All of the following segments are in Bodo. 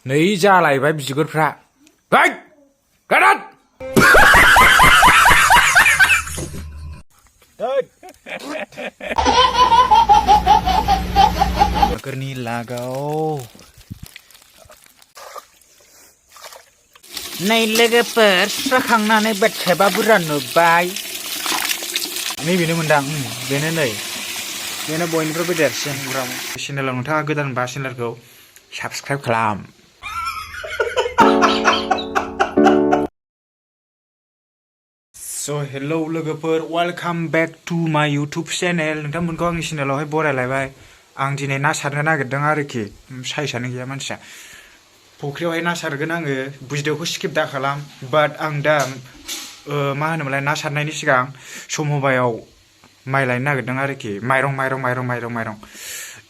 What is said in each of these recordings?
नै जालायबाय बिगुरफ्रा है गारद नोगोरनि लागाव नै लोगोफोर सुस्राखांनानै बाथ्राबा बुरजा नुबाय नैबेनो मोनदां बेनो नै बेनो बयनिफ्रायबो देरसिन चेनेलाव नोंथाङा गोदानबा चेनेलखौ साबस्क्राइब खालाम। So hello लोगोफोर वेलकाम बेक टू माय यूट्यूब चेनेल नोंथांमोनखौ आंनि चेनेलावहाय बरायलायबाय आं दिनै ना सारनो नागिरदों आरोखि साइसआनो गैया मानसिया फुख्रियावहाय ना सारगोन आङो भिडिअखौ स्किप दा खालाम बाट आं दा मा होनोमोनलाय ना सारनायनि सिगां समबायाव माइ लायनो नागिरदों आरोखि माइरं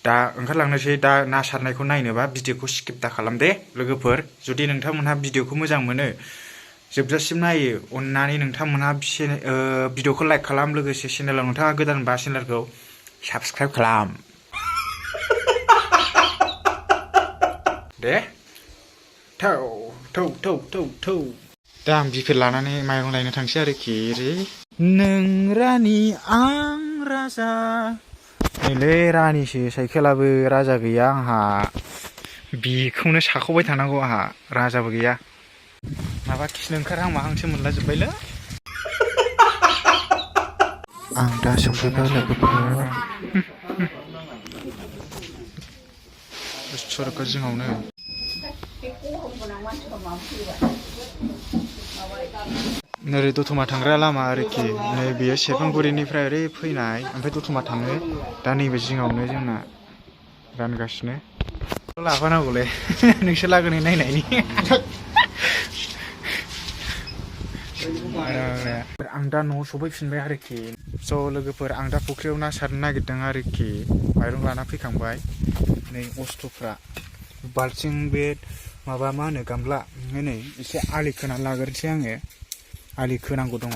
दा ओंखारलांनोसै दा ना सारनायखौ नायनोबा भिडिअखौ स्किप दा खालाम दे लोगोफोर जुदि नोंथांमोनहा भिडिअखौ मोजां मोनो जोबजासिम नायो अन्नानै नोंथांमोनहा भिडिअखौ लाइक खालाम लोगोसे चेनेलाव नोंथाङा गोदानबा चेनेलखौ साबस्क्राइब खालाम दे थौ दा आं बिफोर लानानै माइरं लायनो थांसै आरोखि रे नों रानि आं राजा नैलै रानिसो साइकेलाबो राजा गैया आंहा बेखौनो साखावबाय थानांगौ आंहा राजाबो गैया माबा खिनो ओंखारहां माहांसो मोनला जोब्बायलै आं दा सफैबाय लोगोफोर सरक जिङावनो नोरै दतमा थांग्रा लामा आरोखि नै बेयो सेरफांगुरिनिफ्राय ओरै फैनाय ओमफ्राय दतमा थाङो दा नैबे जिङावनो जोंना रानगासिनो लाफानांगौलै नोंसोर लागोनै नायनायनि आं दा न'आव सफैफिनबाय आरोखि स' लोगोफोर आं दा फुख्रियाव ना सारनो नागिरदों आरोखि माइरं लाना फैखांबाय नै अस्थ'फ्रा बाल्थिं बे माबा मा होनो गामला नै एसे आलि खोनानै लाग्रोनोसै आङो आलि खोनांगौ दङ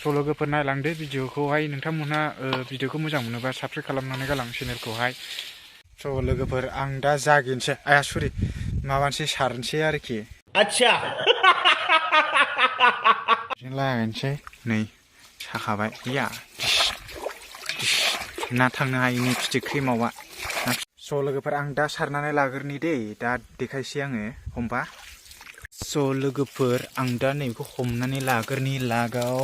स' लोगोफोर नायलांदो भिडिअखौहाय नोंथांमोनहा भिडिअखौ मोजां मोनोबा साबस्क्राइब खालामनानै गालां चेनेलखौहाय स' लोगोफोर आं दा जागिनसै सरि माबानोसै सारनोसै आरोखि आच्छा लागायनोसै नै साखाबाय या ना थांनो हायिनि फिथिख्रि मावा स' लोगोफोर आं दा सारनानै लाग्रोनि दै दा देखायसै आङो हमबा स' लोगोफोर आं दा नैबेखौ हमनानै लाग्रोनि लागाव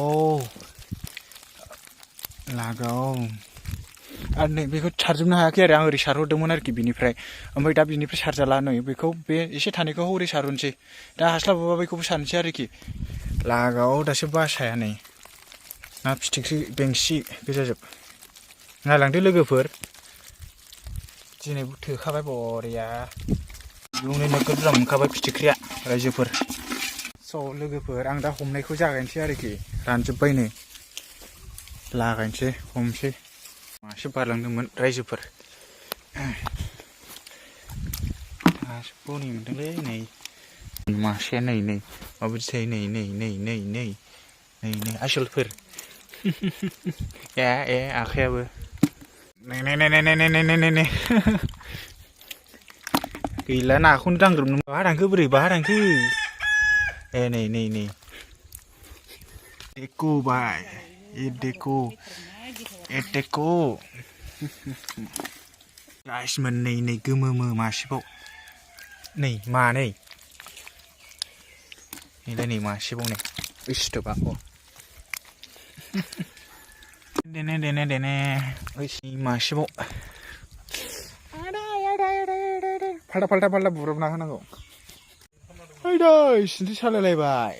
आरो नै बेखौ सारजोबनो हायाखै आरो आं ओरै सारहरदोंमोन आरोखि बिनिफ्राय ओमफ्राय दा बिनिफ्राय सारजाला नै बेखौ बे एसे थानायखौ ओरै सारहरनोसै दा हास्लाबाबा बेखौबो सारनोसै आरोखि लागाव दासो बासाया नै ना फिथिख्रि बेंसि गोजाजोब नायलांदो लोगोफोर दिनै थोखाबाय बरिया बेयावनो नोगोद बुरजा मोनखाबाय फिथिख्रिया रायजोफोर स' लोगोफोर आं दा हमनायखौ जागायनोसै आरोखि रानजोब्बायनो लागायनोसै हमसै मासे बारलांदोंमोन रायजोफोर दासो बनि मोनदोंलै नै मासेया नै माबायदि थायो नै आसलफोर ए आखायाबो नै गैला नाखौनो दांग्रोमनो बहा थांखो ए नै देखो भाई ये देखो गाइस मोननै गोमोमो मासेबाव नै मानै नै मासेबाव नै इस्टोबा देने मासेबाव फाल्टा बुब्राबना होनांगौ ओइदै सिनस्रि सालायलायबाय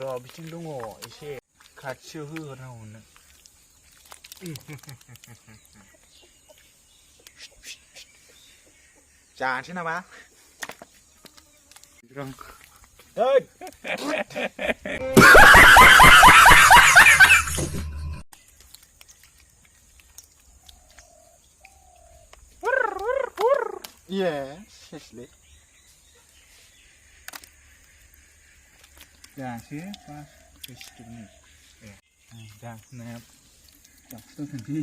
र' बिथिं दङ एसे खाथियाव होहरनांगौ नों जानोसै नामा Yes, seriously. Yeah, see? Fish to me. จ้านะครับจับตัวถึงที่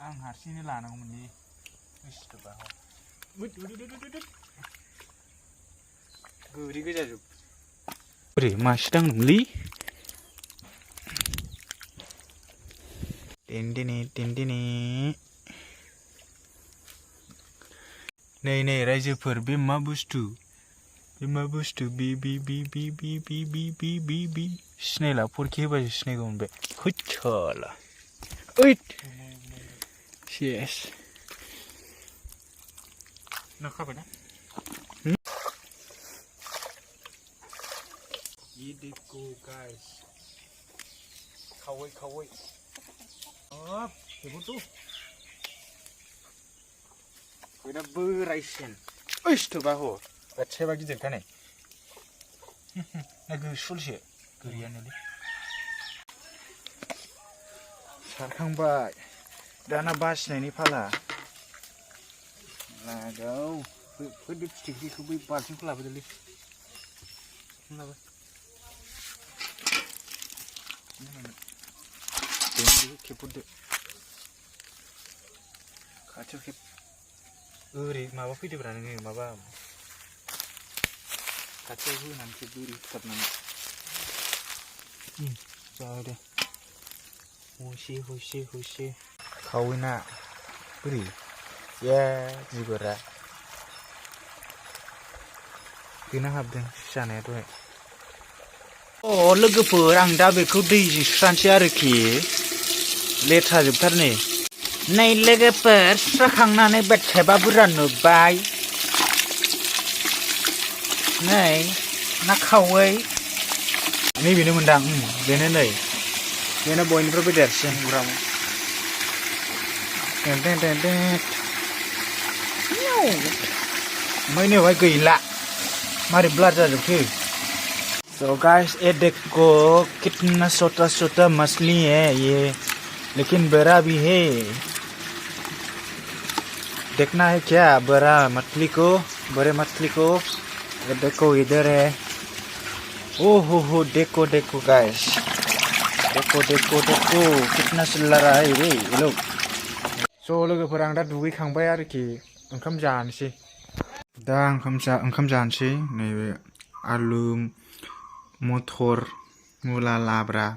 आं हारसिंनो लानांगौमोन दि बुस्थुबा गोरि गोजा जोब बोरै मासे दांनोमोनलै टेनटेने नै रायजोफोर बे मा बुस्थु बि सिनायला फरखि होबासो सिनायगौमोन बे खोच्छाला ओइट सेस नाखाबायना ये देखो गाइस खावै अब बेखौथ' गैना बोरायसिन ओइस्थोबा ह गासेबा गिदिरखा नै ना गोसुलसो गोरियानोलै सारखांबाय दाना बासिनायनि फाला लागाव होदो फिथिख्रिखौ बै बाल्थिंखौ लाबोदोलै लाबो खेबहरदो खाथियाव खेब ओरै माबा फैदोब्रा नोङो माबा खाथियाव होनानै खेबदो ओरै फुथाबनानै जाबाय दे हसे खावैना बोरै ए जिगरा बेना हाबदों जानाया दहाय लोगोफोर आं दा बेखौ दैजों सुस्रानोसै आरोखि लेथ्रा जोबथार नै लोगोफोर सुस्राखांनानै बेसेबा बुरजा नुबाय नै ना खावै नैबेनो मोनदां बेनो नै बेनो बयनिफ्रायबो देरसिन गुराम ओमफ्राय नैहाय गैला मारै ब्लार जाजोबखो So guys, ये देखो कितना छोटा मछली है ये लेकिन बड़ा भी है देखना है क्या बड़े मछली को ये देखो इधर है ओहो देखो गाइस देखो कितना चिल्लारा है ये लोग So लोगोफोर आं दा दुगैखांबाय आरोखि ओंखाम जानोसै दा ओंखाम जानोसै नैबे आलु मटर मुला लाब्रा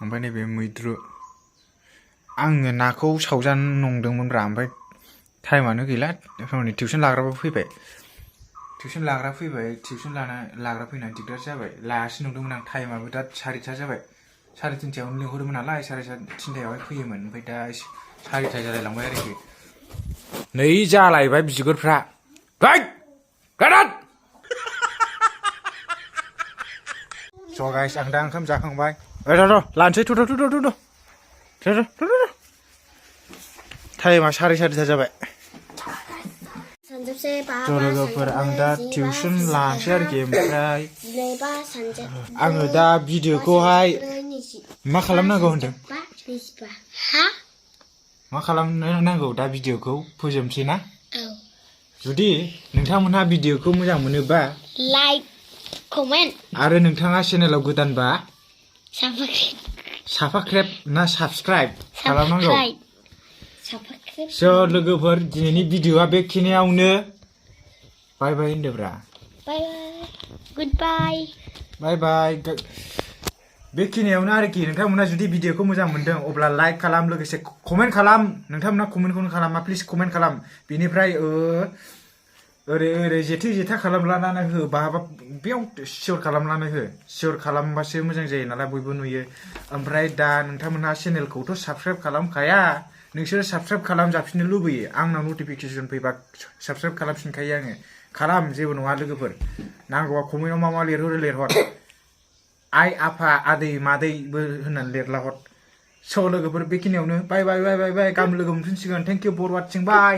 ओमफ्राय नैबे मैद्रु आङो नाखौ सावजानो नंदोंमोनब्रा ओमफ्राय टाइमानो गैला हनै टिउसन लाग्राबो फैबाय टिउसन लाग्रा फैनानै दिगदार जाबाय लायासै नंदोंमोन आं टाइमाबो दा 4:30 जाबाय 3:30आवनो लिंहरदोंमोन नालाय 3:30आवहाय फैयोमोन ओमफ्राय दा 4:30 जालायलांबाय आरोखि नै जालायबाय बिगुरफ्रा So guys, आं दा ओंखाम जाखांबाय लानोसै थ' टाइमा 4:30 जाबाय लोगोफोर आं दा टिउसन लानोसै आरोखि ओमफ्राय आङो दा भिडिअखौहाय मा खालामनांगौ होनदों मा खालामनांगौ दा भिडिअखौ फोजोबनोसै ना जुदि नोंथांमोनहा भिडिअखौ मोजां मोनोबा लाइक कमेन्ट आरो नोंथाङा चेनेलाव गोदानबा साबस्क्राइब ना साबस्क्राइब खालामनांगौ स' लोगोफोर दिनैनि भिडिअआ बेखिनियावनो बाय बाय होनदोब्रा बाय बाय बेखिनियावनो आरोखि नोंथांमोना जुदि भिडिअखौ मोजां मोनदों अब्ला लाइक खालाम लोगोसे कमेन्ट खालाम नोंथांमोना कमेन्टखौनो खालामा प्लिज कमेन्ट खालाम बिनिफ्राय ओरै जेथा खालामलानानै हो बाहाबा बेयाव सियर खालामलानानै हो सियर खालामबासो मोजां जायो नालाय बयबो नुयो ओमफ्राय दा नोंथांमोनहा चेनेलखौथ' साबस्क्राइब खालामखाया नोंसोर साबस्क्राइब खालामजाफिननो लुबैयो आंनाव नटिफिकेसन फैबा साबस्क्राइब खालामफिनखायो आङो खालाम जेबो नङा लोगोफोर नांगौबा कमेन्टआव मा लिरहरो लिरहर आइ आफा आदै मादैबो होननानै लिरला हर स' लोगोफोर बेखिनियावनो बाय गाबोन लोगो मोनफिनसिगोन thank you for watching bye